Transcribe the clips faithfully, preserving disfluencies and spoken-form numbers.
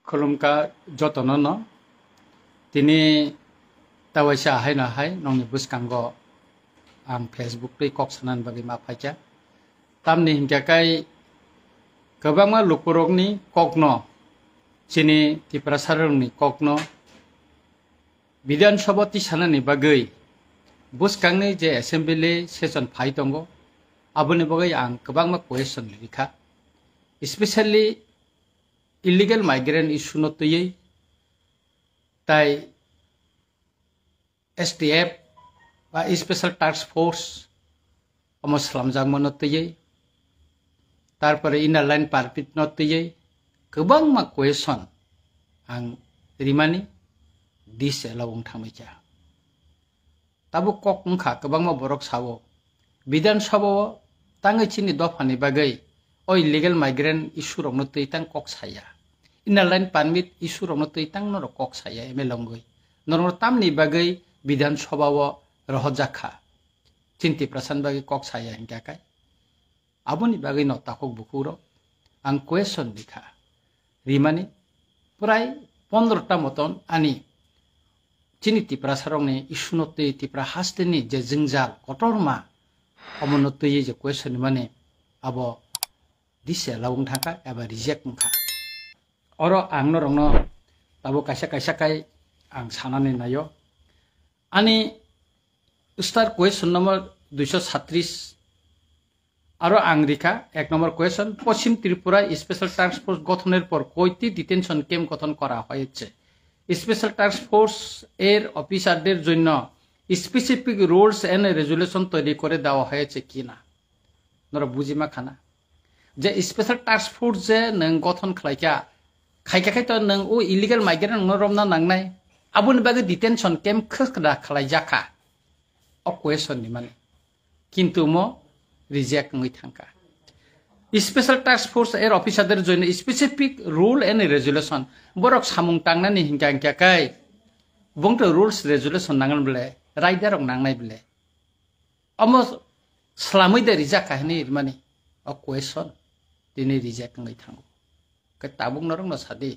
Khulumkha jotono no. Tini tawaisa haino hai nongni bwskango ang Facebook twi kok sanani bagwi ma phaikha. Tamni hinkha kai kwbangma lukurokni kokno, chini Tiprasarokni kokno Bidhan Sabha tisanani bagwi bwskangni je assembly session phai tongo, aboni bagwi ang kwbangma question rikha, especially illegal migrant issue no twiwi, tai S T F ba Special Task Force omo slamjakmano twiwi, tarpore inner line permit no twiwi kwbangma question ang rimani disallow wng thangwi kha. Tabuk kok wngkha, kwbangma borok sao, Bidhan Sabha o tangwi chini dophani bagwi o illegal migrant issue rokno twi tang kok saya, inner line permit issue rokno twi tang norok kok saya M L A wngwi, norokno tamni bagwi Bidhan Sabha o rohorjak kha, chini Tiprasani bagwi kok saya hinkha kai. Aboni bagwi no takhuk bukhuk rok ang question rikha, rimani prai pondro ta moton ani chini Tiprasa rokni issue no twi Tipra hasteni je jwngjal kotorma omono twi je question rimani abo disallow wng thangkha eba reject wngkha. Oro ang norokno tabuk kaisa kaisa kai ang sanani naio. Ani star question number duiso satris. আরও আংরিকা এক নম্বর কোয়েশন, পশ্চিম ত্রিপুরায় special task force গঠনের পর কয়টি detention camp গঠন করা হয়েছে? স্পেশাল টাস্ক ফোর্স এর অফিসারদের জন্য স্পেসিফিক রুলস এন্ড রেজুলেশন তৈরি করে দেওয়া হয়েছে কিনা? Norok bujima khana, je special task force je nwng গঠন khlaikha, khaikha khai to nwng o illegal migrant no romna nangnai, aboni bagwi detention camp khwkra khlaijakha. O question ni mani. Kintu mo reject wngwi thangkha. Special task force এর অফিসারদের জন্য specific rule and resolution, borok samung tangnani hinkha hinkha kai bongto rules resolution nangan bele, raida rok nangnai bele. Omo slamwi de reject kha hwnwi rimani o question tini reject wngwi thango. Khe tabuk norokno sadi,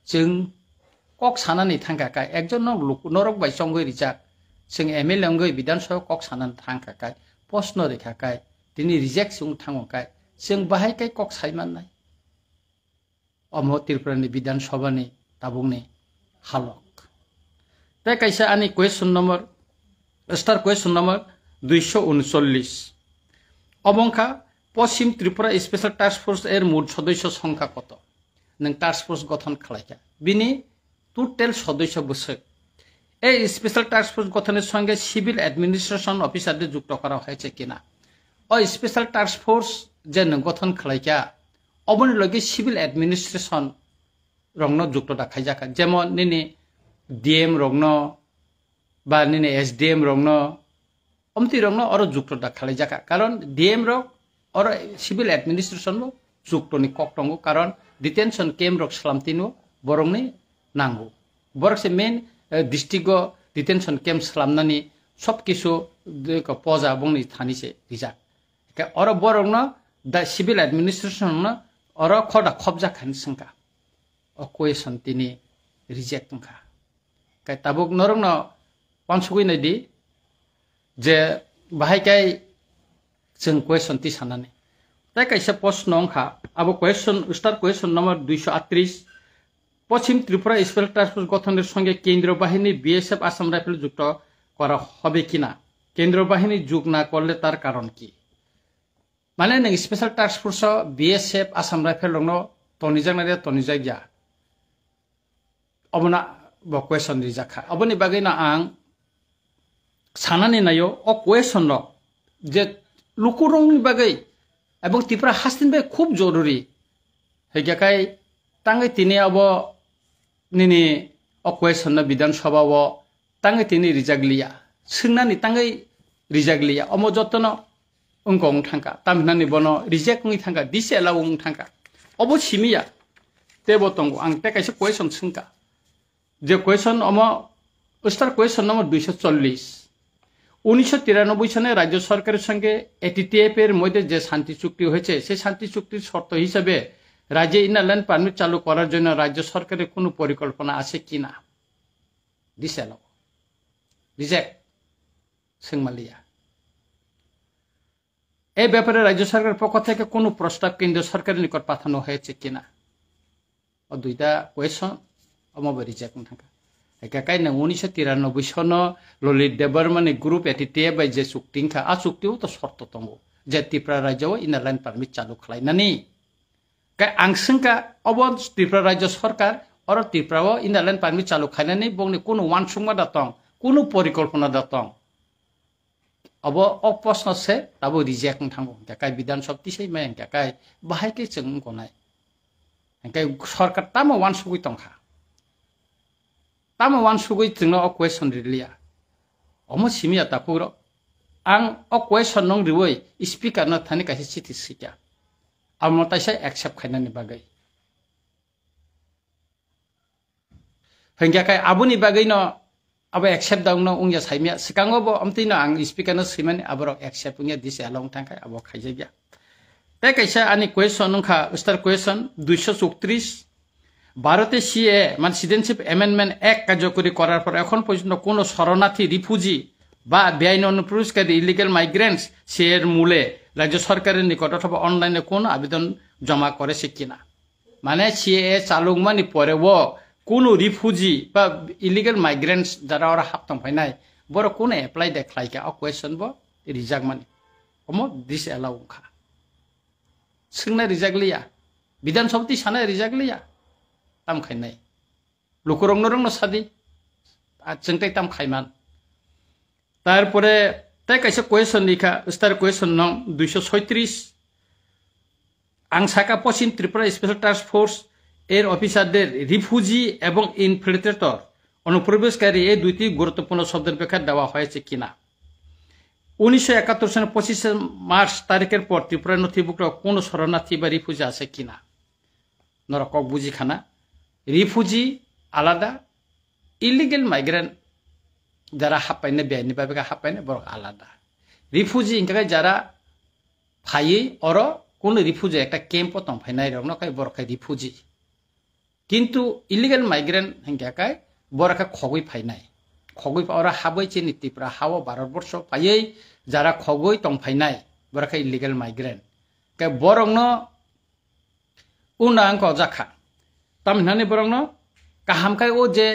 chwng kok sanani thangkha kai, ekjon nok luku norok bai chongwi rijak, chwng M L A wngwi বিধানসভা kok sanani thangkha kai, প্রশ্ন rikha kai, tini reject se wng thango kai, chwng bahai kai kok sai mannai? Omo Tripura ni বিধানসভা ni tabuk ni halok. Tei kaisa ani question নম্বর, star question নম্বর দুইশো ঊনচল্লিশ. Obo wngkha, পশ্চিম Tripura special task force এর মোট সদস্য সংখ্যা কত? Nwng task force গঠন khlaikha, bini total সদস্য bwswk. এই স্পেশাল টাস্ক ফোর্স গঠনের সঙ্গে সিভিল অ্যাডমিনিস্ট্রেশন অফিসারদের যুক্ত করা হয়েছে কিনা? O special task force je nwng গঠন khlaikha, oboni logi civil administration rokno যুক্ত da khaijakha, jemon nini D M rokno ba nini S D M rokno, omtwi rokno oro যুক্ত da khlaijak kha, karon D M rok oro civil administration bo যুক্ত ni kok tongo, karon detention camp rok slam tino borokni nango. Borok se main district o detention camp slamnani sob kisu poja bongni thani se rijak. Khe oro borokno da civil administration no oro khoda khopjak kha hwnwi swngkha. O question tini reject wngkha. Khe tabuk norokno uansugwi naidi je bahai kai chwng question tisanani. Tei kaisa প্রশ্ন wngkha, abo question, star question নম্বর দুইশো আটত্রিশ, পশ্চিম Tripura special task force গঠনের সঙ্গে কেন্দ্রীয় বাহিনী, বিএসএফ, আসাম রাইফেল যুক্ত করা হবে কিনা? কেন্দ্রীয় বাহিনী যোগ না করলে তার কারণ কি? Mane nwng special task force o BSF, Assam rifle rokno tonijaknai de tonijakya? Obono bo question rijak kha. Oboni bagwi no ang sanani naio, o question rok je lukurokni bagwi ebong Tripura hasteni bagwi khub joruri. Hwnkhe kai tangwi tini abo nini o question no বিধানসভা o tangwi tini rijak liya, swngnani tangwi rijak liya, omo jotono wngkha wng thangkha, tamhinani bono reject wngwi thangkha, disallow wng thangkha, obo simiya. Tebo tongo, ang tei kaisa question swngkha, je question omo star question নম্বর দুইশো চল্লিশ. উনিশশো তিরানব্বই সনে রাজ্য সরকারের সঙ্গে এটিটিএফ এর মধ্যে যে শান্তি চুক্তি হয়েছে, সেই শান্তি চুক্তির শর্ত হিসেবে রাজ্যে ইনার লাইন পারমিট চালু করার জন্য রাজ্য সরকারের কোনো পরিকল্পনা আছে কিনা? দিছে লো। রিজেক্ট। সিংমালিয়া। এই ব্যাপারে রাজ্য সরকারের পক্ষ থেকে কোনো প্রস্তাব কেন্দ্র সরকারের নিকট পাঠানো হয়েছে কিনা? O duita question, omo bo reject wng thangkha. Hingkhe kai nang unisho tiranoboi sono Lalit Debbarma ni group A T T F bai je chukti wngkha, a chukti o to shorto tongo je Tripura rajya o inner line permit chalu khlainani. Kai ang swngkha obo Tripura rajya sarkar, oro Tripura o inner line permit chalu khlainani bongni kunu uansukma da tong, kunu porikolpona da tong. Obo o proshno se tabo reject wng thango, hingkhe kai Bidhan Sabha tisai mai hingkhe kai bahai khe chwng wng konai. Hingkhe sarkar tamo uansugwi tongkha. Tamo uansugwi chwngno o question riliya. Omo simiya takhuk rok. Ang o question nung riwi speaker no thani kaisa chithi sikya. Amo taisa accept khainani bagwi. Hingkhe kai aboni bagwino abo accept da wngno wngya saimya. Swkango bo amtwino ang speaker no swimani aborok accept wngya dise along thangkha abo khaijakya. Tei kaisa ani question wngkha star question দুইশো চৌত্রিশ, ভারতে সিএএ মানে citizenship amendment act কার্যকরী করার পর এখন পর্যন্ত কোনো শরণার্থী, রিফিউজি বা বেআইনি অনুপ্রবেশকারী, ইলিগাল মাইগ্রেন্টস, সিএএর মূলে রাজ্য সরকারের নিকট অথবা অনলাইনে কোনো আবেদন জমা করেছে কিনা? Mane C A A chalukmani pore o kunu refugee ba illegal migrants jara oro hap tong phainai, borok kunu apply de khlai kha, o question bo rijakmani. Omo disallow wngkha. Swngnai rijak liya. Bidhan Sabha twi sanai rijak liya. Tam khainai. Lukurokno rokno sadi. A chwng tei tam khaiman. Tarpore tei kaisa question likha, star question nong দুইশো ছয়ত্রিশ. Ang saka Poschim Tripura Special Task Force এর অফিসারদের রিফিউজি এবং ইনফিল্ট্রেটর, অনুপ্রবেশকারী, এই দুইটি গুরুত্বপূর্ণ শব্দের ব্যাখ্যা দেওয়া হয়েছে কিনা? উনিশশো একাত্তর সনের পঁচিশে মার্চ তারিখের পর ত্রিপুরায় নথিভুক্ত কোনো শরণার্থী বা রিফিউজি আছে কিনা? Norok kok buji khana, refugee alada, illegal migrant jara happaina, beaini babe khe happaina, borok alada. Refugee hingkha khe jara phaiwi oro kunu refugee ekta camp o tong phainai rokno khe borok khe refugee. Kintu illegal migrant hingkha khe borok khe khogwi phainai. Khogwi pha-, oro habwi chini Tripura hao Bharat borsho phaiwi jara khogwi tong phainai borok khe illegal migrant. Khe borokno Unda ang kok jakha. Tamni hwnani borokno kaham khai o je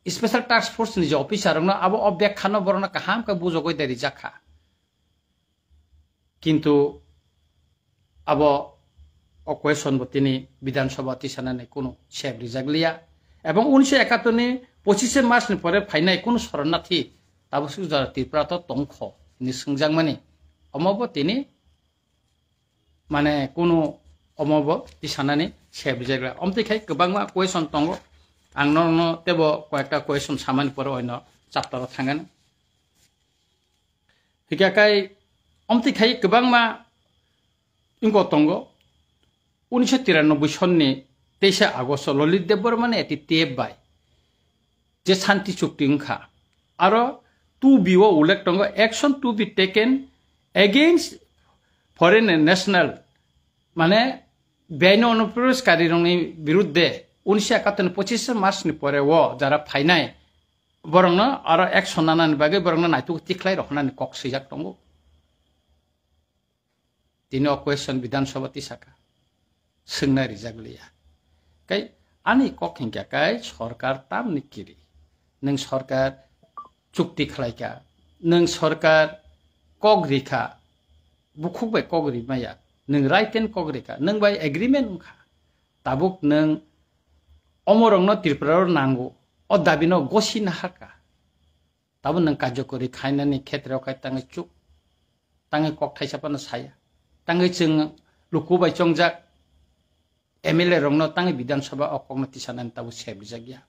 Special Task Force ni je officer rokno abo o bek khano borokno kaham khai bujogoi de rijak kha. Kintu abo o question bo tini Bidhan Sabha tisanani kunu sep rijak liya. Ebong unisho ekattor ni pochishe March ni pore phainai kunu soronnathi tabuk suk jora Tripura to tongkho hini swngjak mani. Omo bo tini Mane kunu omo bo tisanani sep rijak la. Omtwi khai kwbangma question tongo. Ang norokno tebo koyekta question samani pore oino chapter o thangani. Hikya kai omtwi khai kwbangma inko tongo. Unisho tiranoboi sonni teisa Agosto Lalit Debbarma ni eti tep bai je Shanti Chukti wngkha. Aro two B o ullekh tongo, action to be taken against foreign national, mane beaini onuprobeshkari rokni birudde unisho ekattor ni pochishe March ni pore o jara phainai borokno aro action nanani bagwi borokno naituk tikhlai roknani kok swijak tongo. Tini o question Bidhan Sabha tisaka. Swngnai rijak liya. Kai ani kok hinkha kai sorkar tamni kiri. Nwng sorkar chukti khlaikha. Nwng sorkar kok rikha. Bukhuk bai kok rimaya. Nwng right and kok rikha. Nwng bai agreement wngkha. Tabuk nwng omorokno Tripura o nango. O dabino gosi naharkha. Tabo nwng karjokori khainani khetreo khai tangwi chuk, tangwi kok thaisa phano saya, tangwi chwng luku bai chongjak M L A rokno tangwi Bidhan Sabha o kokno tisanani tabo sep rijak ya.